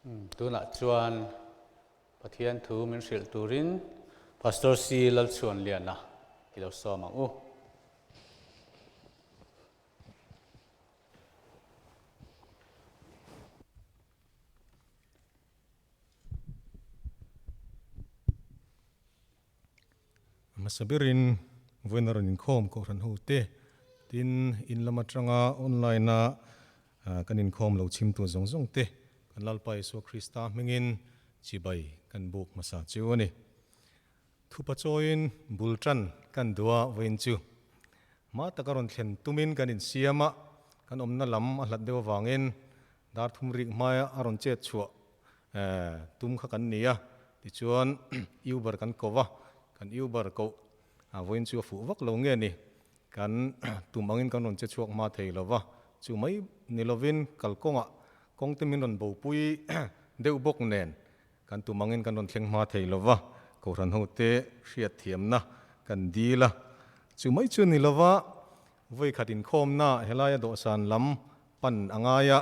Tunah chuan Pathian thu min hrilh turin Pastor C Lalchhuanliana i lo sawm ang u. A hmasa berin vawiin a rawn inkhawm Kohhran ho te tin in lam atanga online a kan inkhawm lo chhimtu zawng zawng te kan Lalpa Isua Krista hmingin chibai kan buk hmasa chiu a ni. Thupa chawiin bul tan kan duh a vawiin chu hma taka rawn thlen tumin kan insiam a, kan awmna lam a hlat deuh avangin dar thum rik hmaia a rawn chet chhuah tum kha kan ni a, tichuan Uber kan ko va, kan Uber koh vawiin chu a fuh vak lo nge ni, kan tum angin kan rawn che chhuak hma thei lo va, chu mai ni lovin kalkawngah kawng te min rawn bopui deuh bawk nen Kan tum angin kan rawn thleng hma thei lo va, Kohhran hote hriatthiamna kan dil a. Chu mai chu ni lova, vawikhat inkhawmna helaia dawhsan lam pan a ngai a,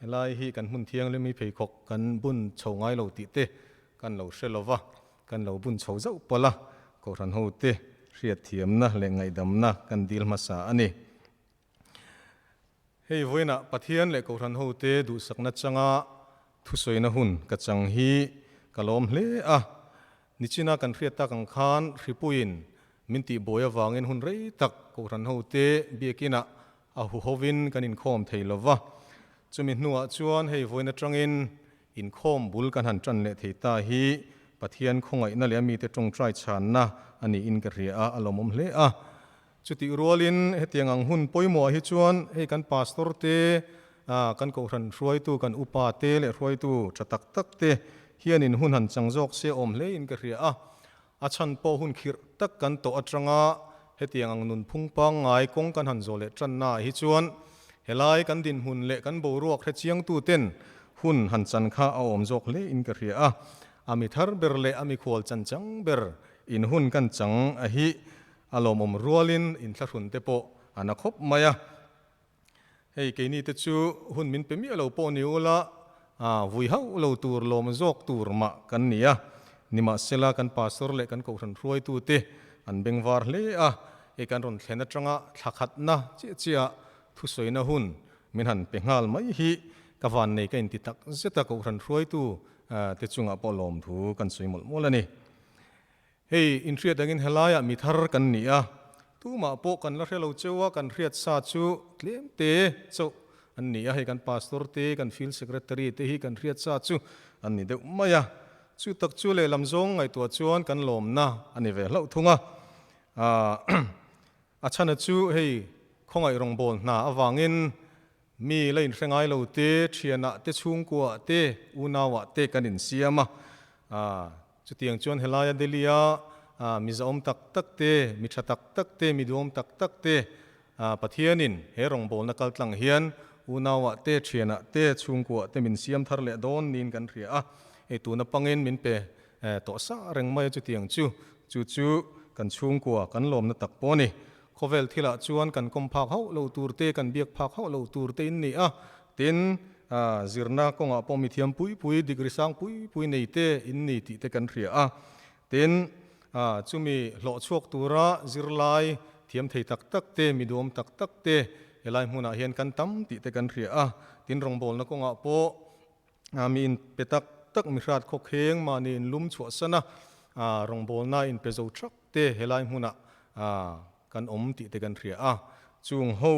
helai hi kan hmun thianghlim hi pheikhawk kan bun chho ngai lo tih te kan lo hre lo va, kan lo bun chho zauh palh a, Kohhran hote hriatthiamna leh ngaihdamna kan dil hmasa a ni. Hei vawiinah Pathian leh Kohhran hote duhsakna changa thusawina hun ka chang hi ka lawm hle a. Nichina kan hriat tak ang khan hripuiin min tihbuai avangin hun rei tak Kohhran hote biakinah a huhovin kan inkhawm thei lo va. Chumi hnuah chuan hei vawiin atangin inkhawm bul kan han tan leh thei ta hi Pathian khawngaihna leh a mite tawngtai chhanna a niin ka hria a, a lawmawm hle a. Chutih rualin hetiang ang hun pawimawh hi chuan hei kan pastor te, kan kohhran hruaitu, kan upa te leh hruaitu tha tak tak te hianin hun han chang zawk se awm hlein ka hria a. A chhan pawh hun khirh tak kan tawh atanga hetiang ang nunphung pangngai kawng kan han zawh leh tannaah hi chuan helai kan dinhmun leh kan boruak hrechiangtu ten hun han chan kha a awm zawk hlein ka hria a. A mi thar ber leh a mikhual chanchang ber in hun kan chang a hi A lawmawm rualin inthlahrun te pawh a na khawp mai a. Hei keini te chu hun min pe miah lo pawh ni ula, vui hauh lo tur lawm zawk tur mah kan ni a. Nimahsela kan pastor leh kan kohhran hruaitu te an bengvar hle a, hei kan rawn thlen atanga thla khatna chiah chiah thusawina hun min han pe nghal mai hi ka vannei ka inti tak zet a, kohhran hruaitu te chungah pawh lawmthu kan sawi mawlh mawlh a ni. Hei, inhriat angin helaiah mi thar kan ni a, tumah pawh kan la hre lo cheu a, kan hriat sa chu tlem te chauh an ni a, hei kan pastor te, kan field secretary te hi kan hriat sa chu an ni deuh mai a, chu tak chu lehlam zawng ngaihtuah chuan kan lawmna a ni ve hlauh thung a, a chhana chu hei khawngaih rawngbâwl hna avangin mi la inhre ngai lo te, thianah te, chhungkuaah te, unauah te kan insiam a. Chutiang chuan helaia Delhi-a mi zahawm tak tak te, mi tha tak tak te, mi duhawm tak tak te Pathianin he rawngbawlna kal tlang hian unauah te, thianah te, chhungkuaah te min siam thar leh dawn niin kan hria a. Hei tuna pangin min pe tawh sa reng mai a chutiang chu. Chu chu kan chhungkua kan lawmna tak pawh a ni. Khawvel thilah chuan kan kawm phak hauh lo tur te, kan biak phak hauh lo tur te in ni a. Tin, zirna kawngah pawh mithiam pui pui, degree sang pui pui nei te in ni tih te kan hria a. Tin, chumi hlawh chhuak tura zirlai thiam thei tak tak te, mi duhawm tak tak te helai hmunah hian kan tam tih te kan hria a. Tin, rawngbawlna kawngah pawh mi in pe tak tak, mi hrat khawkheng mahni in lum chhuahsan a, rawngbawlna in pe zo thak te helai hmunah kan awm tih te kan hria a. Chung ho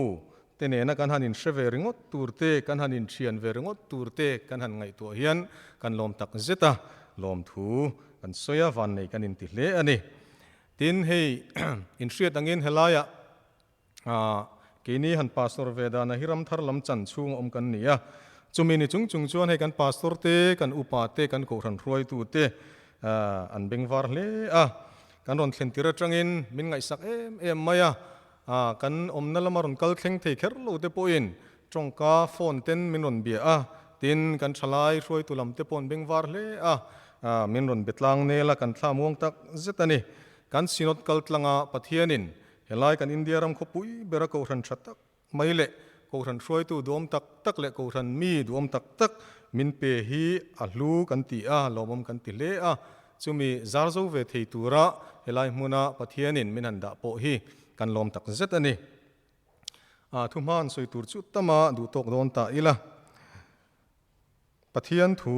te nena kan han inhre ve ringawt tur te, kan han inthian ve ringawt tur te kan han ngaihtuah hian kan lawm tak zet a, lawmthu kan sawi a, vannei kan inti hle a ni. Tin, hei inhriat angin helaiah keini han pastor ve dana hi ramthar lam chan chhung a awm kan ni a, chumi ni chung chung chuan hei kan pastor te, kan upa te, kan kohhran hruaitu te an bengvar hle a, kan rawn thlen tir atangin min ngaihsak em em mai a. Kan awmna lama rawn kal thleng thei kher lo te pawhin tawngka phone ten min rawn bia a, tin kan thalai hruaitu lam te pawh an bengvar hle a, min rawn be tlang nel a, kan thla muang tak zet a ni. Kan Synod kal tlanga Pathianin helai kan India ram khawpui bera kohhran tha tak mai leh Kohhran hruaitu duhawm tak tak leh Kohhran mi duhawm tak tak min pe hi a hlu kan ti a, lawmawm kan ti hle a. Chumi zar zo ve thei tura helai hmuna Pathianin min han dah pawh hi kan lawm tak zet a ni. A thuhman sawi tur chu tama duh tawk dawn ta ila. Pathian thu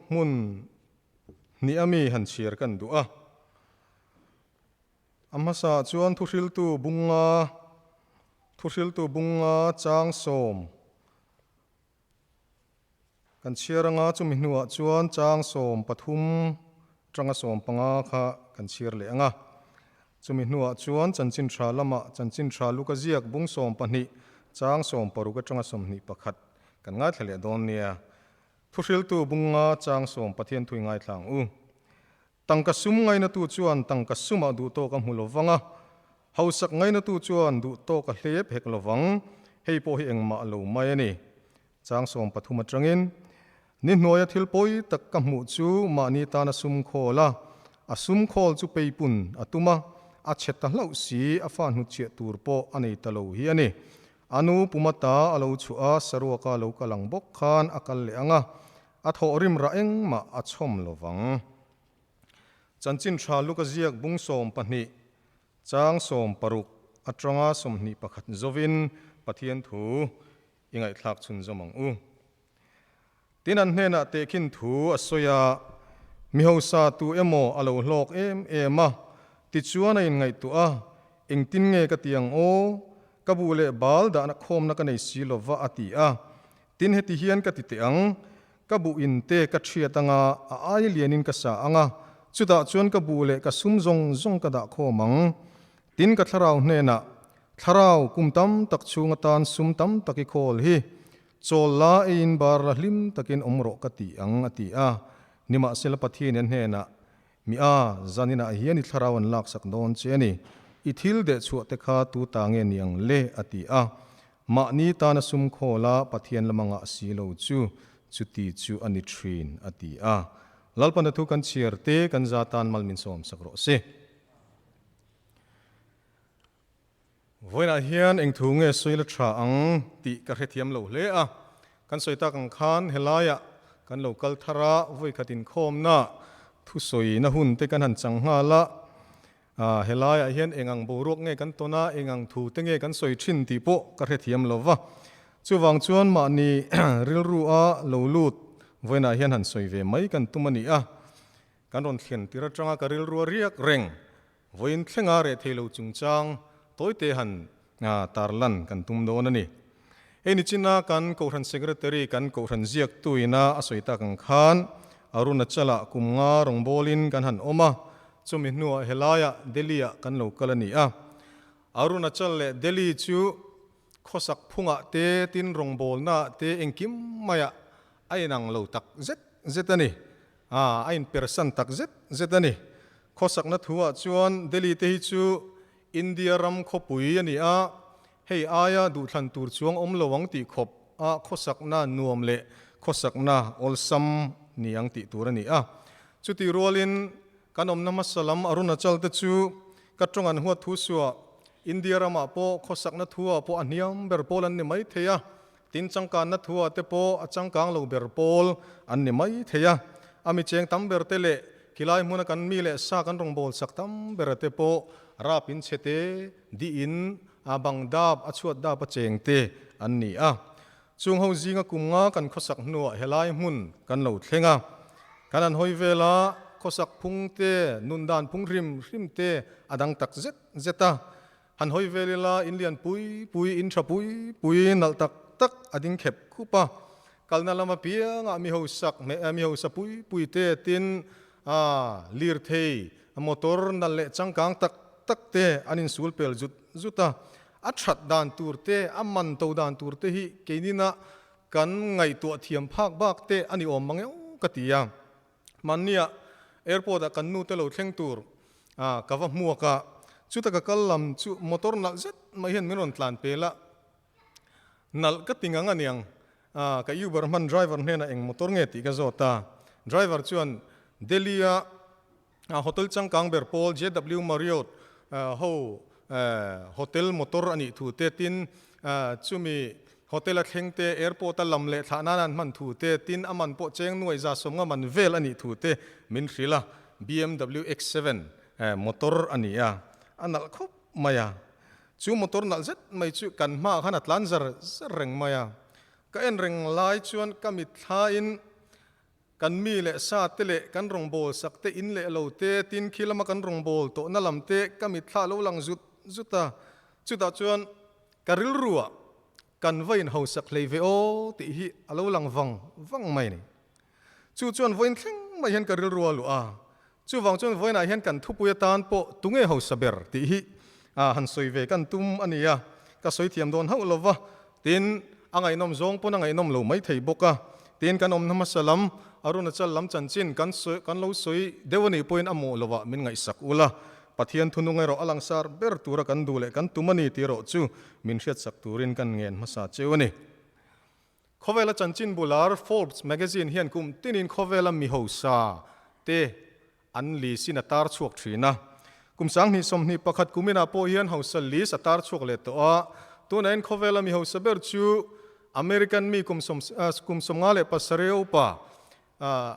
hmun hnih ami han chhiar kan duh a. A hmasa chuan thuhriltu bunga thuhriltu bunga chang sawm kan chhiar anga chumi hnuah chuan chang 13 tanga 15 kha kan chhiar leh anga. Chumi hnuah chuan chanchin tha lamah chanchin tha luka ziak bung 12 chang 16 atanga 21 kan ngaithla leh dawn nia. Thuhriltu bunga chang sawm Pathian thui ngaithla ang u. Tangka sum ngainatu chuan tangka sumah duh tawk a hmu lo vang a, hausak ngainatu chuan duh tawk a hlep hek lo vang, hei pawh hi engmah lo mai a ni. Chang 13 atangin, Ni hnuaia thil pawi tak ka hmuh chu mahni tana sum khawl a, a sum khawl chu peipun a tum a, a chhe ta hlauh si, a fa hnutchhiah tur pawh a nei ta lo hi a ni. A nu pumata a lo chhuah a, saruaka lo kal ang bawk khan a kal leh ang a, A thawhrim rah engmah a chhawm lo vang. Chanchin tha luk a ziak bung 12, chang 16 atanga 21 zovin Pathian thu i ngaihthlak chhunzawm ang u. Tin an hnenah tehkhin thu a sawi a, mi hausa tu emaw a lo hlawk em em a, tichuan a inngaihtuah a, engtin nge ka ti ang aw, ka buh leh bal dahna khawmna ka nei si lova a ti a. Tin heti hian ka ti teh ang, ka buh in te ka thiat anga, a ai lianin ka sa anga, chutah chuan ka buh leh ka sum zawng zawng ka dah khawm ang. Tin ka thlarau hnenah, Thlarau, kum tam tak chhung atan sum tam tak i khawl hi, chawl la eiin bar la hlim takin awm rawh ka ti ang, a ti a. Nimahsela Pathian in hnenah, Mi a, zaninah hian i thlarau an laksak dawn che a ni. I thil deh chhuah te kha tu ta nge ni ang le? a ti a. Mahni tana sum khawl a Pathian lama ngah si lo chu, chuti chu a ni thin, a ti a. Lalpana thu kan chhiar te kan za tan mal min sawm sak rawh se. Vawiinah hian eng thu nge sawi la tha ang tih ka hrethiam lo hle a. Kan sawi tak ang khan helaiah kan lo kal thar a, vawikhat inkhawmna thusawina hun te kan han chang nghal a. Helaiah hian eng ang boruak nge kan tawn a, eng ang thu te nge kan sawi thin tih pawh ka hrethiam lo va. Chuvang chuan mahni rilru a lo lut vawiinah hian han sawi ve mai kan tum a ni a. Kan rawn thlen tir atanga ka rilru a riak reng. Vawiin thlenga reh thei lo chungchang tawite han tarlan kan tum dawn a ni. Hei nichina kan Kohhran Secretary kan Kohhran ziaktuina a sawi tak ang khan Arunachal-ah kum nga rawngbawlin kan han awm a, chumi hnuah helaiah Delhi-ah kan lo kal a ni a. Arunachal leh Delhi chu khawsak phungah te, tin rawngbawlnaah te engkim maiah a inang lo tak zet zet a ni. A inpersan tak zet zet a ni. Khawsakna thuah chuan Delhi te hi chu India ram khawpui a ni a, hei aia duhthlan tur chuang awm lo ang tih khawp a khawsakna nuam leh khawsakna awlsam ni ang tih tur a ni a. Chutih rualin kan awmna hmasa lam Arunachal te chu ka tawng an huat thu suah India ramah pawh khawsakna thuah pawh a hniam ber pawl an ni mai thei a, Tin changkanna thuah te pawh a changkang lo ber pawl an ni mai thei a, a mi cheng tam ber te leh khilai hmuna kan mi leh sa kan rawngbâwl sak tam bera te pawh rap in chhe te, dih in a bang dâp a chhuat dâp a cheng te an ni a. Chung ho zinga kum nga kan khawsak hnuah helai hmun kan lo thleng a, kan han hawi vel a, khawsak phung te, nun dan phung hrim hrim te a dang tak zet zet a. Han hawi vel ila in lian pui pui, in tha pui pui, nalh tak tak a ding khep khup a. Kalna lam apiangah mi hausak mi hausa pui pui te tin lirthei, motor nalh leh changkang tak tak te an insul pel zut zut a. A that dan tur te, a man to dan tur te hi keinina kan ngaihtuah thiam phak bak te a ni awm mang eo ka ti a. Hmannia airport ah kan nu te lo thleng tur ka va hmuak a, chuta ka kal lam chu motor nalh zet mai hian min rawn tlan pel a, nalh ka ti ngang aniang, ka Uber hman driver hnenah eng motor nge tih ka zawt a, driver chuan Delhi a hotel changkang ber pawl JW Marriott ho hotel motor a nih thu te tin chumi. Hotel a thleng te, airport a lam leh thlah nan an hman thu te, tin a man pawh cheng nuai za sawmnga man vel a nih thu te min hrilh a, BMW X7 motor a ni a, a nalh khawp mai a. Chu motor nalh zet mai chu kan hmaah khan a tlan zar zar reng mai a. Ka en reng lai chuan ka mitthlain kan mi leh sa te leh kan rawngbâwl sak te, in leh lo te, tin khi lama kan rawngbâwl tawhna lam te ka mitthla lo lang zut zut a. Chutah chuan ka rilruah kan va inhausak hlei ve aw tih hi a lo lang vang vang mai a ni. Chu chuan vawiin thleng mai hian ka rilru a luh a, chuvang chuan vawiinah hian kan thupui atan pawh tunge hausa ber tih hi han sawi ve kan tum a ni a, ka sawi thiam dawn hauh lo va, tin a ngaihnawm zawng pawn a ngaihnawm lo mai thei bawk a, tin kan awmna hmasa lam Arunachal lam chanchin kan sawi kan lo sawi deuh a nih pawhin a mawh lovah min ngaihsak ula, Pathian thunung erawh a langsar ber tura kan duh leh kan tum a ni tih erawh chu min hriatsak turin kan ngen hmasa cheu a ni. Khawvela chanchin bular Forbes magazine hian kum tinin khawvela mi hausa te an list in a tar chhuak thin a. Kum 2021 kuminah pawh hian hausa list a tar chhuak leh tawh a. Tunah hian khawvela mi hausa ber chu American mi kum 57 upa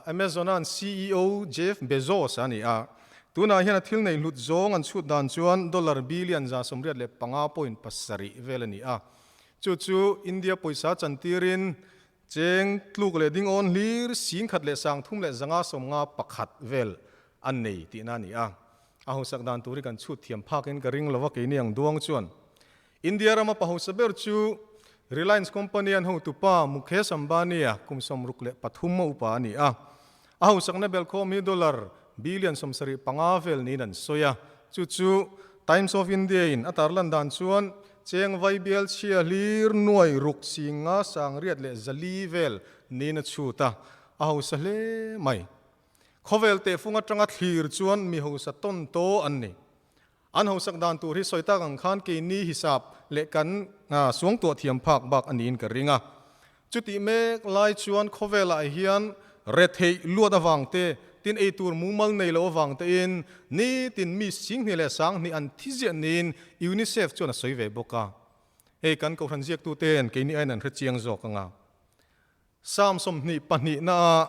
Amazon-a'n ceo Jeff Bezos a ni a. Tunah hian a thil nei hlut zawng an chhut dan chuan dollar billion 185.7 vel a ni a. Chu chu India pawisa chantirin cheng tluk leh ding awn hlir 1,351 vel an nei tihna a ni a. A hausak dan tur hi kan chhut thiam phakin ka ring lo a keini ang duang chuan. India rama pa hausa ber chu Reliance Company an hotupa Mukesh Ambani-a kum 63 a upa a ni a. A hausakna belkhawm hi dollar billion 75 vel niin an sawi a. Chu chu Times of India-in a tarlan dan chuan cheng vai bial chhia hlir nuai ruk singa sangriat leh zali vel niin a chhut a, a hausa hle mai. Khawvel tehfung atanga thlir chuan mi hausa tawn taw an ni. An hausak dan tur hi sawi tak ang khan keini hisap leh kan suangtuah thiam phak bak a niin ka ring a. Chutih mek lai chuan khawvelah hian retheih luat avang te, tin ei tur mumal nei lo avang tein nitin mi 20,000 leh 2000 an thi ziah niin UNICEF chuan a sawi ve bawk a. Hei kan kohhran ziaktuten keini aiin an hre chiang zawk ang a. Psalm 22 na ah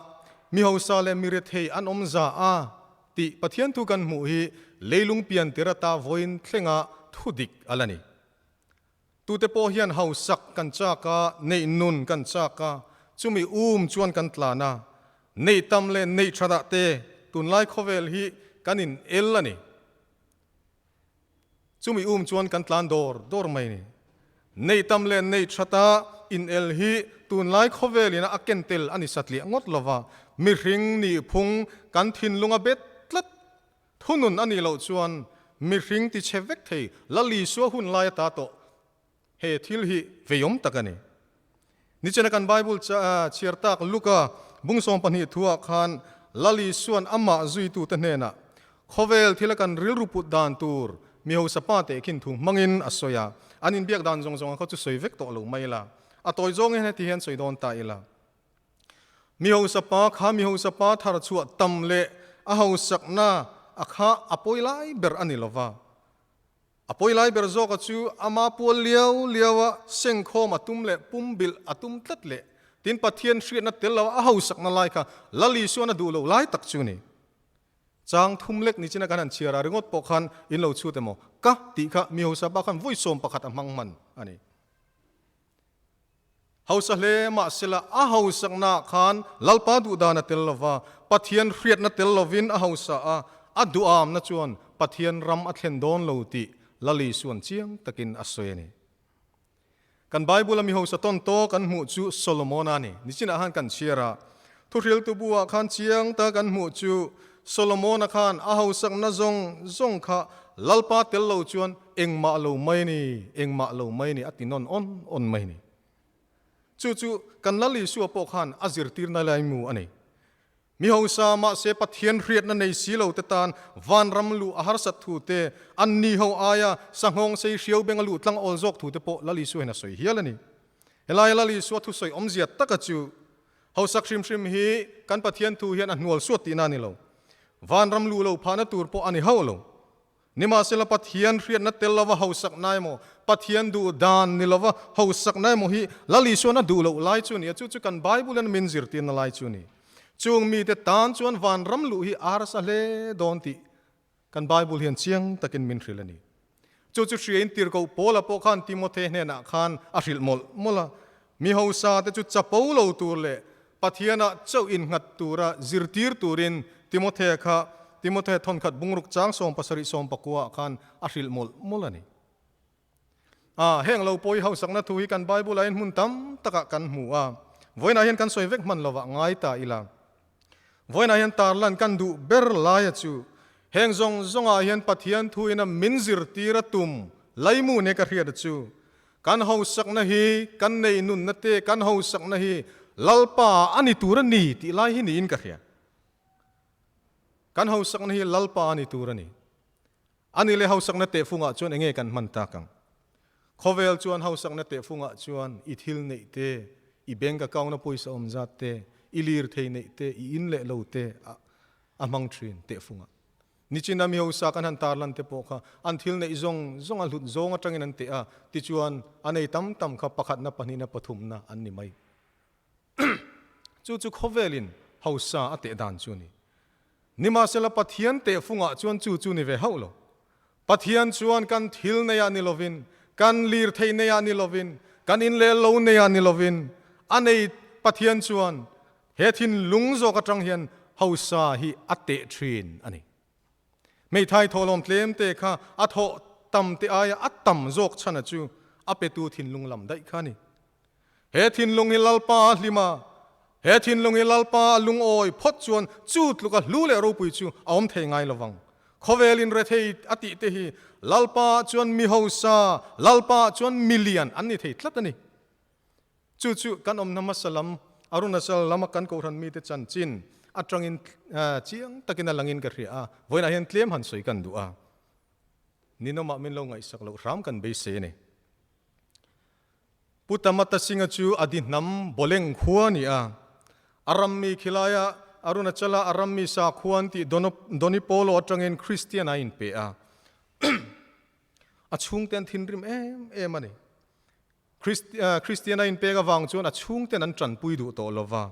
mi hausa leh mi rethei an awm za a tih Pathian thu kan hmuh hi leilung pian tir ata vawiin thlenga thu dik a la ni. Tute pawh hian hausak kan chak a, neih nun kan chak a, chumi um chuan kan tlan a, neih tam leh neih that ah te tunlai khawvel hi kan in el a ni. Chumi um chuan kan tlan dawr dawr mai ni. Neih tam leh neih thata inel hi tunlai khawvelin a ken tel a ni satliah ngawt lova, mihring nihphung kan thinlung a bet tlat. Thunun a nih loh chuan mihring tichhe vek thei Lal Isua hun lai ata tawh He thil hi veiawm tak a ni. Nichina kan Bible chhiar tak Luka bung 12 thuah khan Lal Isua'n amah zuitute hnenah khawvel thila kan rilru put dan tur mi hausa pa teh khin thu hmangin a sawi a, an inbiak dan zawng zawng a khaw chu sawi vek tawh lo mai ila, a tawi zawng hian heti hian sawi dawn ta ila. Mi hausa pa kha mi hausa pa thar chhuah tam leh a hausakna a kha a pawi lai ber a ni lova. A pawi lai ber zawka chu ama pual liau liau a sengkhawm a tum leh pumbilh a tum tlat leh tin Pathian hriatna tel lo a hausakna lai kha Lal Isuan a duh loh lai tak chu ni. Chang thum lek ni china kan han chhiar a ringawt pawh khan in lo chhut emaw ka tih kha mi hausa pa khan vawi 11 a hmang hman a ni. Hausa hle mahsela a hausaknaah khan Lalpa duhdan a tel lova, Pathian hriatna tel lovin a hausa a, a duhamna chuan Pathian ram a thlen dawn lo tih Lal Isua'n chiang takin a sawi a ni. Kan Bible-a mi hausa tawn tawk kan hmuh chu Solomon-a a ni. Nichinah khan kan chhiar a, Thuhriltu bu-ah khan chiang ta kan hmuh chu Solomon-a khan a hausakna zawng zawng kha Lalpa tel lo chuan engmah lo mai ni, engmah lo mai ni a ti nawn awn awn mai ni. Chu chu kan Lal Isua pawh khan a zirtirna lai mu a ni. Mi hausa mahse Pathian hriatna nei si lo te tan vanram luh a harsat thu te, an ni ho aia sanghawng sei hriau benga luh tlang awl zawk thu te pawh Lal Isua hian a sawi hial a ni. Helai Lal Isua thusawi awmzia taka chu Hausak hrim hrim hi kan Pathian thu hian a hnual suat tihna a ni lo. Vanram luh lo phahna tur pawh a ni hauh lo. Nimahsela Pathian hriatna tel lova hausakna emaw, Pathian duh dan ni lova hausakna emaw hi Lal Isuan a duh loh lai chu a ni a, chu chu kan Bible-in min zirtirna lai chu a ni. Chung mite tan chuan vanram luh hi a harsa hle dawn tih kan Bible hian chiang takin min hrilh a ni. Chu chu hriain tirhkoh Paula pawh khan Timothe hnenah khan a hrilh mawlh mawlh a, Mi hausa te chu chapo lo tur leh Pathianah chauh innghat tura zirtir turin Timothea kha Timothea thawnkhat bungruk chang 70 10 ah khan a hrilh mawlh mawlh a ni. A, heng lo pawi hausakna thu hi kan Bible-ah hian hmun tam takah kan hmu a, vawiinah hian kan sawi vek hman lovah ngai ta ila. Vawiinah hian tarlan kan duh ber laia chu heng zawng zawngah hian Pathian thuin a min zirtir a tum laimu ne ka hriat a chu Kan hausakna hi kan nei nunna te, kan hausakna hi Lalpa a ni tur a ni tih lai hi niin ka hria. Kan hausakna hi Lalpa a ni tur a ni. A ni leh hausakna tehfungah chuan enge kan hman tak ang? Khawvel chuan hausakna tehfungah chuan i thil neih te, i bank account-a pawisa awm zat te, i lirthei neih te, i in leh lo te a hmang thin tehfungah. Nichina mi hausa kan han tarlan te pawh kha an thil neih zawng zawng a hlut zawng atangin an teh a, tichuan a nei tam tam kha pakhatna pahnihna pathumna an ni mai. Chu chu khawvelin hausa a teh dan chu a ni. Nimahsela Pathian tehfungah chuan chu chu ni ve hauh lo. Pathian chuan kan thil neiah ni lovin, kan lirthei neiah ni lovin, kan in leh lo neiah ni lovin, a nei Pathian chuan He thinlung zawk atang hian hausa hi a teh thin a ni. Hmeithai thawhlawm tlem te kha a thawh tam te aia a tam zawk chhana chu a petu thinlung lam daih kha a ni. He thinlung hi Lalpa a hlim a, he thinlung hi Lalpa a lungawi phawt chuan chu tluka hlu leh ropui chu a awm thei ngai lovang. Khawvelin rethei a tih te hi Lalpa chuan mi hausa, Lalpa chuan mi lian an ni thei tlat a ni. Chu chu kan awmna hmasa lam Arunachal lama kan Kohhran mite chanchin atangin chiang takin a langin ka hria a, vawiinah hian tlem han sawi kan duh a, ninawmah min lo ngaihsak loh hram kan beisei a ni. Pu Tamata Singh-a chu a di hnam Boleng khua a ni a, a rammi khilaia Arunachal-a a rammi sakhua an tih Donipolo atangin Kristian a inpe a, a chhungte an thinrim em em a ni. Kristian a inpek avang chuan a chhungten an tanpui duh tawh lo va.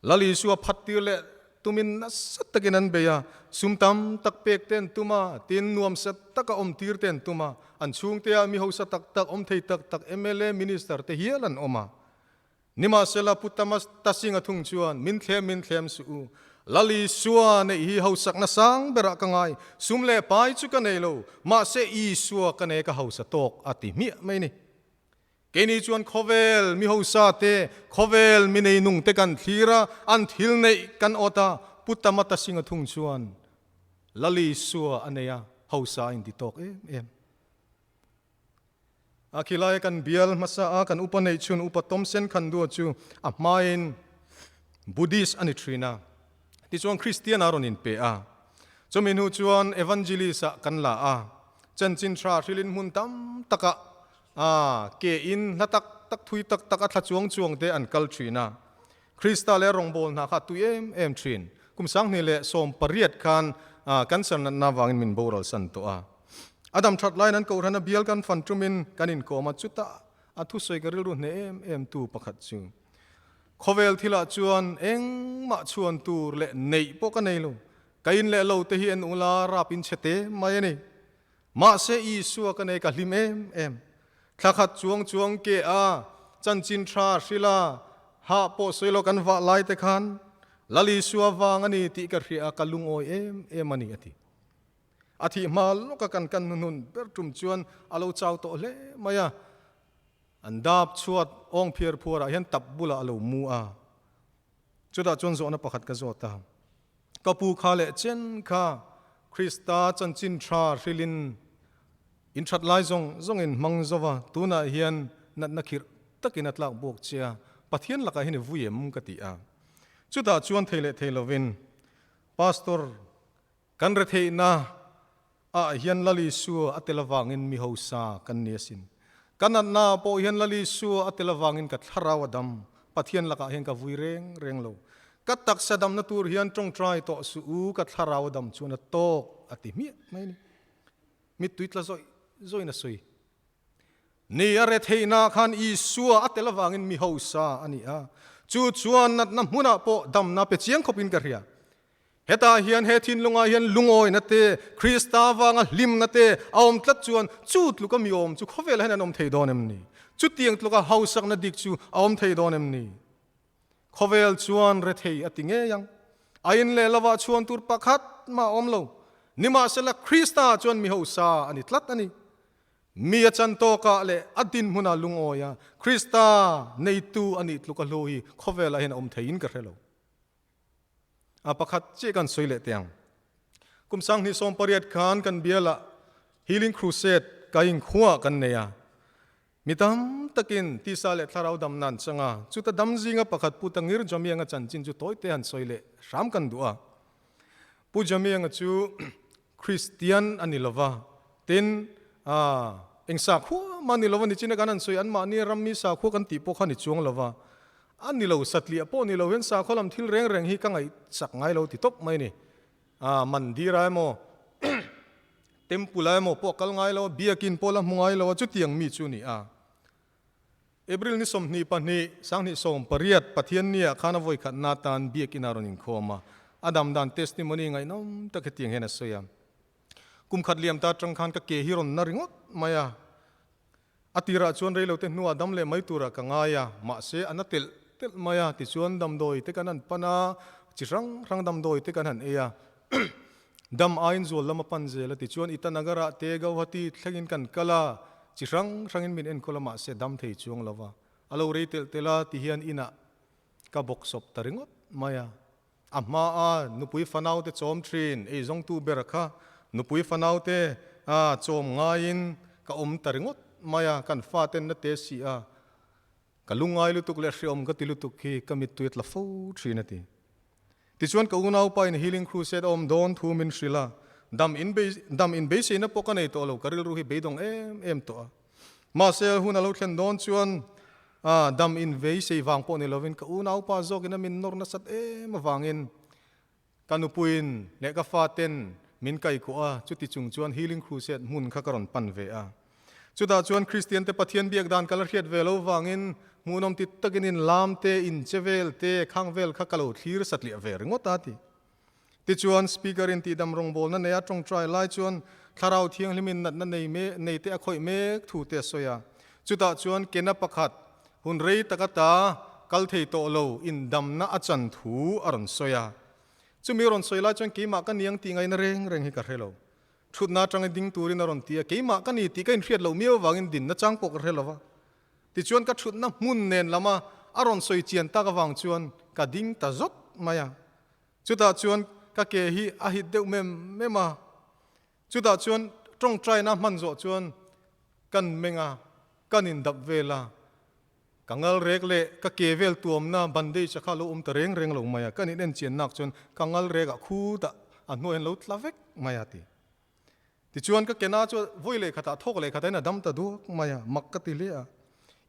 Lal Isua phattir leh tumin nasa takin an bei a, sum tam tak pek te an tum a, tin nuamsa taka awmtir te an tum a, an chhungtea mi hausa tak tak, awm thei tak tak mla, Minister te hial an awm a. Nimahsela Pu Tamas Tasinga thung chuan, Min thlem, min thlem suh u. Lal Isua neih hi hausakna sang berah ka ngai, sum leh pai chu ka nei lo, mahse Isua ka nei ka hausa tawk a ti hmiah mai ni. Keini chuan khawvel mi hausa te, khawvel mi neinung te kan thlir a, an thil neih kan awt a, Pu Tama Tasinga thung chuan Lal Isua a nei a, hausa a inti tawk em em. A khilai kan bial hmasa a kan upa neih chhun Upa Tomsen Khandua chu a hmain Buddhist a ni thin a, tichuan Kristian a rawn inpe a. Chumi hnu chuan Evangelist ah kan la a, chanchin tha hrilin hmun tam takah a ke in hla tak tak thui tak tak a thla chuang chuang te an kal thin a. Krista leh rawngbâwl hna kha a tui em em thin. Kum 2018 khan cancer natna avangin min boral san tawh a. A dam that laiin an kohhran a bial kan fan ṭumin kan inkawm a, chutah a thusawi ka rilru hneh em em tu pakhat chu, Khawvel thilah chuan engmah chhuan tur leh neih pawh ka nei lo, ka in leh lo te hi en ula rap in chhe te mai a ni. Mahse Isua ka nei ka hlim em em. Thla khat chuang chuang ke a, chanchin tha hrila hah pawh sawi lo kan vah lai te khan Lal Isua vang a ni tih ka hria a, ka lungawi em em a ni a ti. A thih hma lawka kan kan hnuhnun ber tum chuan a lo chau tawh hle mai a, an dap chhuat awng phiar phuarah hian tap bulah a lo mu a. Chutah chuan zawhna pakhat ka zawt a, Ka pu kha leh chen kha Krista chanchin tha hrilhin in that lai zawng zawngin hmang zo va, tunah hian natna khirh takin a tlak bawk che a, Pathian lakah hian i vui em? ka ti a. Chutah chuan thei leh thei lovin Pastor Kan retheihna ah hian Lal Isua a tel avangin mi hausa kan ni asin. Ka natna ah pawh hian Lal Isua a tel avangin ka thlarau a dam. Pathian lakah hian ka vui reng reng lo. Ka taksa damna tur hian tawngtai tawh suh u, ka thlarau a dam chuan a tawk a ti hmiah mai a ni. Mittui tla zawih zawihin a sawi. Ni a retheihna khan Isua a tel avangin mi hausa a ni a, chu chuan natna hmunah pawh damna pe chiang khawpin ka hria. Hetah hian he thinlungah hian lungawina te, Krista vanga hlimna te a awm tlat chuan chu tluka mi awm chu khawvelah hian an awm thei dawn em ni? Chutiang tluka hausakna dik chu a awm thei dawn em ni? Khawvel chuan rethei a ti ngei ang. A in leh lovah chhuan tur pakhat mah a awm lo. Nimahsela Krista chuan mi hausa a ni tlat a ni. Mi a chan tawkah leh a dinhmunah lungawi a, Krista neitu a nih tluka hlu hi khawvelah hian a awm theiin ka hre lo. A pakhat chiah kan sawi leh teh ang. Kum 2018 khan kan bialah Healing Crusade ka inkhua kan nei a. Mi tam takin tisa leh thlarau dam nan chang a, chuta dam zinga pakhat Pu Tangir Jamianga chanchin chu tawite han sawi leh hram kan duh a. Pu Jamianga chu Kristian a ni lova, tin, eng sakhua mah ni lova nichina kan han sawi anmahni rammi sakhua kan tih pawh kha ni chuang lova, a ni lo satliah pawh ni lo hian sakhua lam thil reng reng hi ka ngaihsak ngai lo ti tawp mai a ni. Mandir ah emaw Temple ah emaw pawh a kal ngai lo a, biakin pawh la hmu ngai lo a, chutiang mi chu a ni a. April ni 22, 2018, Pathiannia khan a vawikhatna atan biakin a rawn inkhawm a, a dam dan testimony ngaihnawm tak hetiang hian a sawi a. Kum khat liam ta atang khan ka ke hi rawn na ringawt mai a, a tirah chuan reilote hnuah dam leh mai turah ka ngai a, mahse a na telh telh mai a, tichuan damdawi te kan han pan a, chi hrang hrang damdawi te kan han ei a. Dam aiin zual lam a pan zel a ti chuan Itanagar-ah te Gauhati thlengin kan kal a, chi hrang hrangin min enkawl a mahse dam thei chuang lo va, a lo rei telh telh a ti hian inah ka bawk sawp ta ringawt mai a. A hma a nupui fanaute chawm thin eizawngtu ber kha nupui fanaute chawm ngaiin ka awm ta ringawt mai a, kan faten na te si a, ka lungngai lutuk leh hreawm ka ti lutuk hi ka mittui a tla fo thin a ti. Tichuan ka unaupa in Healing Crusade a awm dawn thu min hrilh a, dam in dam in beiseina pawh ka nei tawh lo, ka rilru hi beidawng em em tawh a. Mahse hun a lo thlen dawn chuan dam in beisei vang pawh ni lovin ka unaupa zawkin a min nawr nasat em avangin ka nupuiin leh ka faten min kaikuah a, chuti chung chuan Healing Crusade hmun kha ka rawn pan ve a. Chutah chuan Kristiante Pathian biak dan ka la hriat ve lo vangin hmuhnawm ti takin in lam te, in che vel te, khang vel kha ka lo thlir satliah ve ringawt a ti. Tichuan Speaker in tihdam rawngbawlna neia tawngtai lai chuan Thlarau Thianghlimin natna nei me nei te a khawih mek thu te a sawi a. Chutah chuan kena pakhat hun rei tak ata kal thei tawh lo indamna a chan thu a rawn sawi a. Chumi rawn sawi lai chuan keimah ka niang tih ngaihna reng reng hi ka hre lo. Thutna atanga ding turin a rawn ti a, keimah ka ni tih ka inhriat loh miau avangin dinna chang pawh ka hre lo va. Tichuan ka thutna hmun nen lama a rawn sawi chian tak avang chuan ka ding ta zawt mai a. Chutah chuan ka ke hi a hit deuh mem mem a. Chutah chuan tawngtaina hman zawh chuan kan meng a, kan indap vel a. Ka ngal rek leh ka ke vel tuamna bandage a kha lo awm ta reng reng lo mai a, kan in en chian nak chuan ka ngal rek ah khutah a hnuai an lo tla vek mai a ti. Tichuan ka ke na chu vawi leh khatah thawk leh khatah in a dam ta duak mai a, mak ka ti hle a.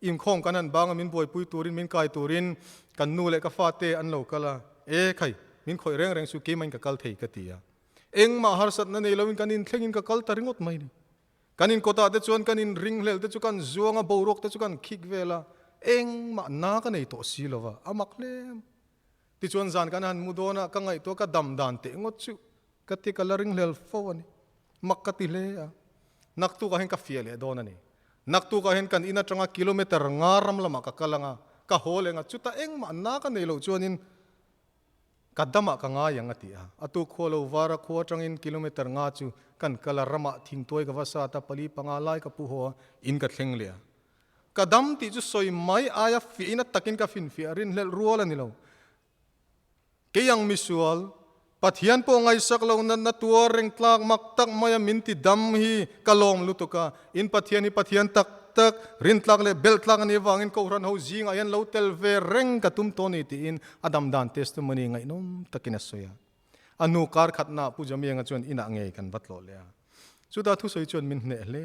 Inkhawm kan han bang a min buaipui turin min kai turin kan nu leh ka fate an lo kal a, e khai min khawih reng reng chu keimah in ka kal thei ka ti a. Engmah harsatna nei loin kan inthlengin ka kal ta ringawt mai ni. Kan inkawtah te chuan kan inringhlel te chu kan zuang a, boruak te chu kan khik vel a, engmah na ka nei tawh si lo va, a mak hle. Tichuan zan kan han mu dawn a, ka ngaihtuah ka dam dan teh ngawt chu ka ti ka la ringhlel fo a ni. Mak ka ti hle a, naktukah hian ka fiah leh dawn a ni. Naktukah hian kan in atanga kilometer nga ram lamah ka kal ang a, ka haw leh ang a, chuta engmah na ka nei loh chuanin Ka damah ka ngai ang a ti a. A tu khua lo vara khua atangin kilometer nga chu kan kal a, ramah thingtuai ka va sat a, pali panga lai ka pu haw a, in ka thleng leh a. Ka dam tih chu sawi mai aia fiahina takin ka finfiah rinhlelh rual a ni lo. Kei ang misual, Pathian pawh ngaihsak lo natna tuar reng tlak mak tak maia min ti dam hi ka lawm lutuk a, in Pathian hi Pathian tak tak, rintlak leh belhtlak a nih avangin Kohhran ho zingah hian lo tel ve reng ka tum tawh a ni tiin a dam dan testimony ngaihnawm takin a sawi a. A hnu kar khatnaah Pu Jamianga chuan inah ngei kan va tlawh leh a. Chutah thusawi chuan min hneh hle.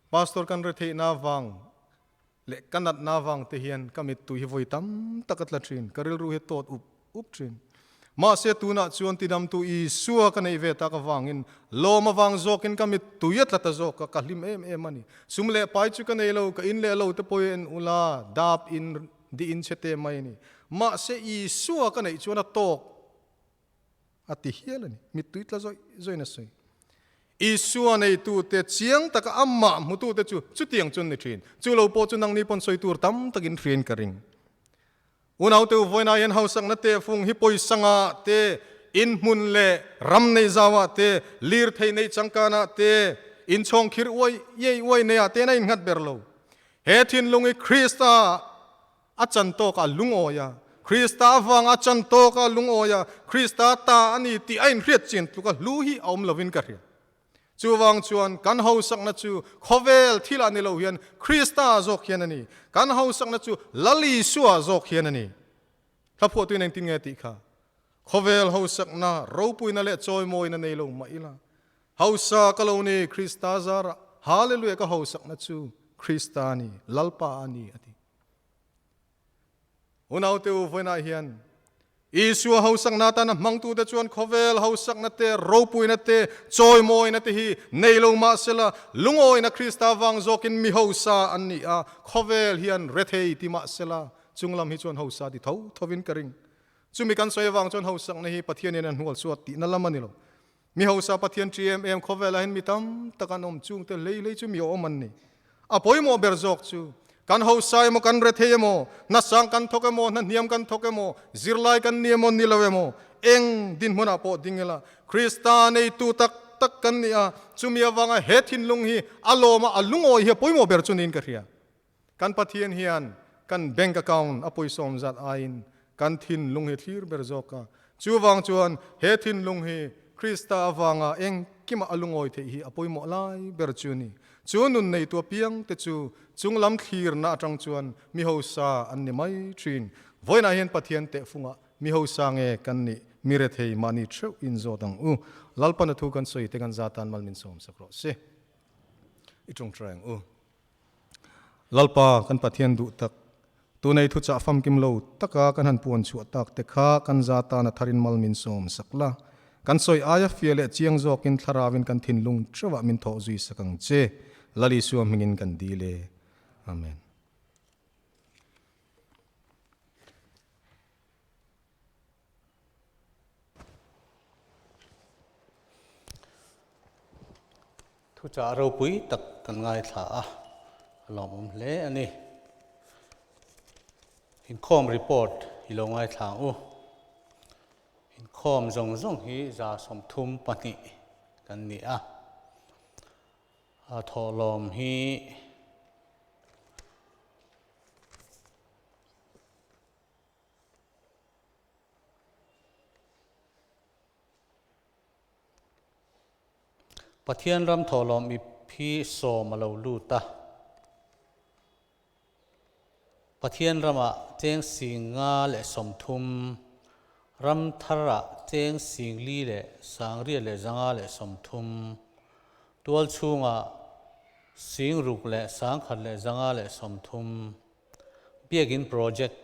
Pastor kan retheihna avang leh ka natna avang te hian ka mittui hi vawi tam tak a tla thin, ka rilru hi tawt up up thin. Mahse tunah chuan tidamtu Isua ka neih ve tak avangin lawm avang zawkin ka mittui a tla ta zawk a, ka hlim em em a ni. Sum leh pai chu ka nei lo, ka in leh lo te pawh hi en ula, dap in di in chhe te mai a ni. Mahse Isua ka neih chuan a tawk a ti hial a ni. Mittui tla zawih zawih in a sawi. Isua neitute chiang taka amah hmutute chu chutiang chu an ni thin. Chu lo pawh chu nangni pawn sawi tur tam takin hriain ka ring. Unaute u vawiinah hian hausakna te, fung hi pawisangah te, inhmun leh ram nei zauah te, lirthei nei changkanah te, inchhawng khir uai iai uai neiah te in a innghat ber lo. He thinlung hi Krista a chan tawkah a lungawi a, Krista avanga a chan tawkah a lungawi a, Krista ta a ni tih a inhriat chin tluka hlu hi a awm lovin ka hria. Chuvang chuan kan hausakna chu khawvel thilah ni lo hian Krista zawk hian a ni. Kan hausakna chu Lal Isua zawk hian a ni. Thlaphuahtuin engtin nge tih kha? Khawvel hausakna ropuina leh chawimawina nei lo mah ila, hausa ka lo ni Krista zarah, Hallelujah ka hausakna chu Krista a ni, Lalpa a ni a ti. Unaute u vawiinah hian Isua hausakna atana hmangtute chuan khawvel hausakna te, ropuina te, chawimawina te hi nei lo mah sela, lungawina Krista vang zawkin mi hausa an ni a, khawvel hian rethei ti mah sela, chunglam hi chuan hausa ti tho thovin ka ring. Chumi kan sawi avang chuan hausakna hi Pathianin a hnual chhuat tihna lam a ni lo. Mi hausa Pathian ṭi em em khawvelah hian mi tam tak an awm chungte hlei hlei chu mi awm an ni. A pawimawh ber zawk chu kan hausa emaw kan rethei emaw, hna sang kan thawk emaw, hna hniam kan thawk emaw, zirlai kan ni emaw ni lo emaw, eng dinhmunah pawh ding ila Krista neitu tak tak kan ni a, chumi avanga he thinlung hi a lawm a, a lungawi hi a pawimawh ber chu niin ka hria. Kan Pathian hian kan bank account a pawisawm zat aiin kan thinlung hi thlir ber zawk a. Chuvang chuan he thinlung hi Krista avanga engkima a lungawi theih hi a pawimawh lai ber chu a ni. Chu nun neitu apiang te chu chunglam thlirna atang chuan mi hausa an ni mai thin. Vawiinah hian Pathian tehfungah mi hausa nge kan nih mi rethei mahni theuh inzawt ang u. Lalpana thu kan sawi te kan zatan mal min sawmsak rawh se. I tawngtai ang u. Lalpa, kan Pathian duh tak, tunei thuchah famkim lo taka kan han puan chhuah tak te kha kan za tan a tharin mal min sawm sak la. Kan sawi aia fia leh chiang zawkin thlarauin kan thinlung theuhah min thawh zui sak ang che. Lal Isua hmingin kan dil e. Amen. Thuchah ropui tak kan ngaithla a, a lawmawm hle a ni. Inkhawm report i lo ngaithla ang u. Inkhawm zawng zawng hi 32 kan ni a. Thawhlawm hi Pathian ram thawhlawm ip hi sawm a lo lut a. Pathian ramah cheng 1030, ram tharah cheng 4,530, tual chhungah 6130, Biakinn project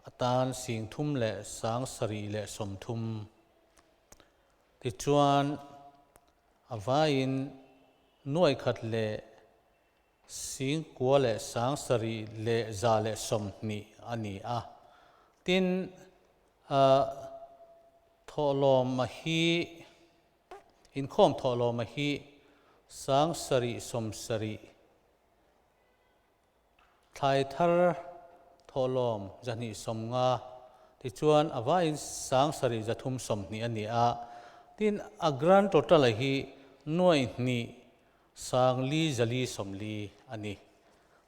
atan 3730. Tichuan, a vaiin nuai khat leh singkua leh sang sarih leh za leh sawmhnih a ni a. Tin, thawhlawm a hi, inkhawm thawhlawm a hi 770. Thlai thar thawhlawm 250, tichuan a vaiin 7320 a ni a. Tin, a grand total a hi nuai hnih sang li zali sawmli a ni.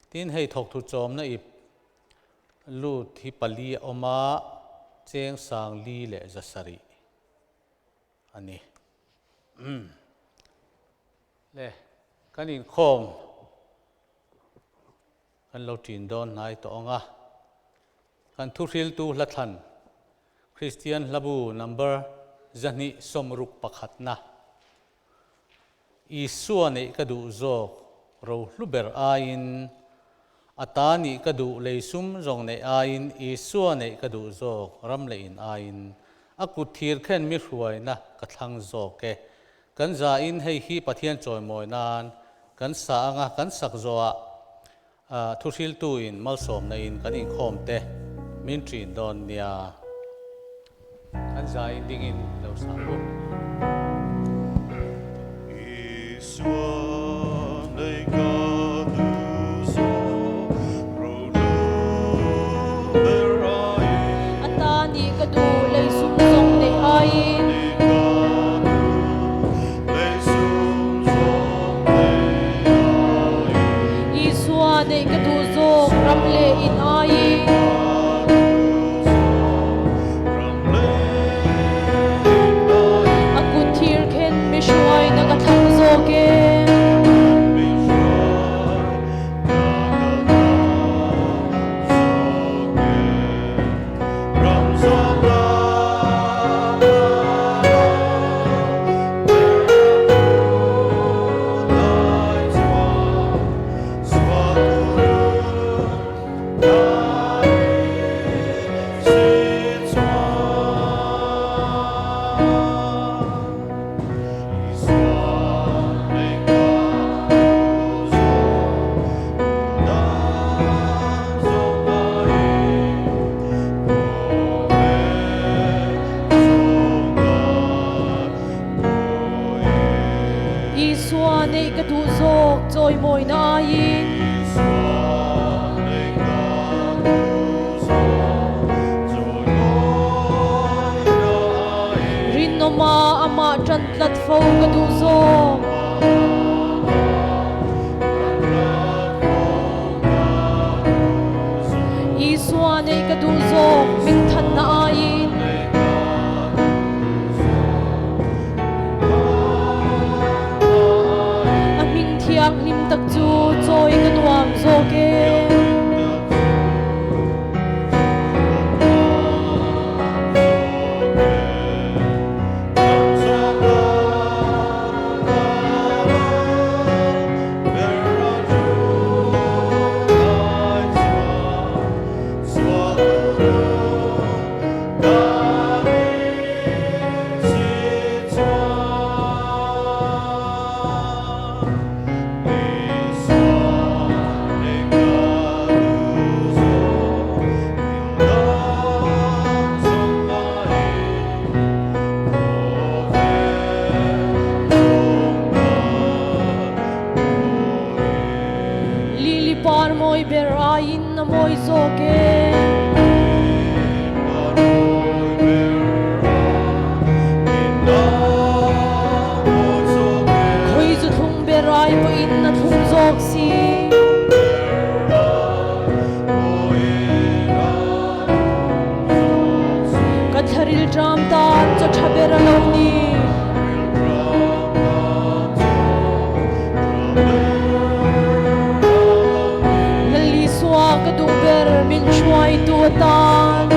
Tin, hei thawkthu chawmna ip lut hi pali a awm a, cheng 5700 a ni. Le, kan inkhawm kan lo ṭin dawn hnai tawh ang a, kan thuhriltu hlathlan Kristian hlabu number 261na Isua neih ka duh zawk rohlu ber aiin a ta nih ka duh leisum zawng neih aiin Isua neih ka duh zawk ram leh in aiin. A kut thir khen mi hruaina ka thlang zawk e. Kan zain hei hi Pathian chawimawi nan kan sa anga kan sak zawhah thuhriltuin malsawmna in kan inkhawm te min ṭin dawn nia. Kan zain dingin lo sa u. Isua nei ka duh zawk rohlu ber aiin. A ta nih ka duh lei sum zawng neih aiin. Nih ka duh lei sum zawng neih aiin. Isua neih ka duh zawk ram leh in aiin. Nih ka duh zawk ram leh in aiin. A kut thir khen mi hruaina ka thlang zawk e. Mi hruaina ka thlang zawk e. Ram zawng ram ram ber a thu dai chuan suakuru dai si chuan. Isua nei ka duh zawk dang zawng aiin khawvel zawng ka duh e. Isua nei ka duh zawk chawimawina aiin. Isua nei ka duh zawk chawimawina aiin. Rinawma amah tan tlat fo ka duh zawk. Isua nei ka duh zawk hmingthanna aiin. A hming thianghlim tak chu chawi ka nuam zawk e. Lily par mawi ber aiin a mawi zawk e. Khawi zu thlung ber ai pawhin a thlung zawk si. Ka thlaril ṭam tan chaw ṭha ber a lo ni. Lalisua ka duh ber min hruaitu atan.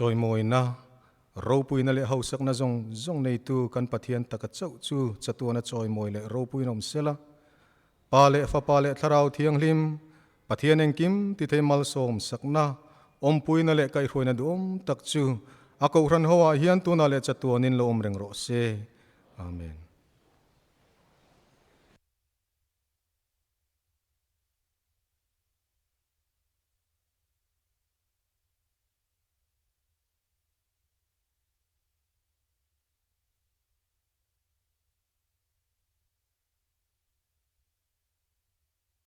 Chawimawina, ropuina leh hausakna zawng zawng neitu kan Pathian taka chauh chu chatuana chawimawi leh ropuina awm sela, Pa leh Fapa leh Thlarau Thianghlim, Pathian engkim ti thei malsawm sakna, awmpuina leh kaihhruaina duhawm tak chu a Kohhran ho ah hian tunah leh chatuanin lo awm reng rawh se. Amen.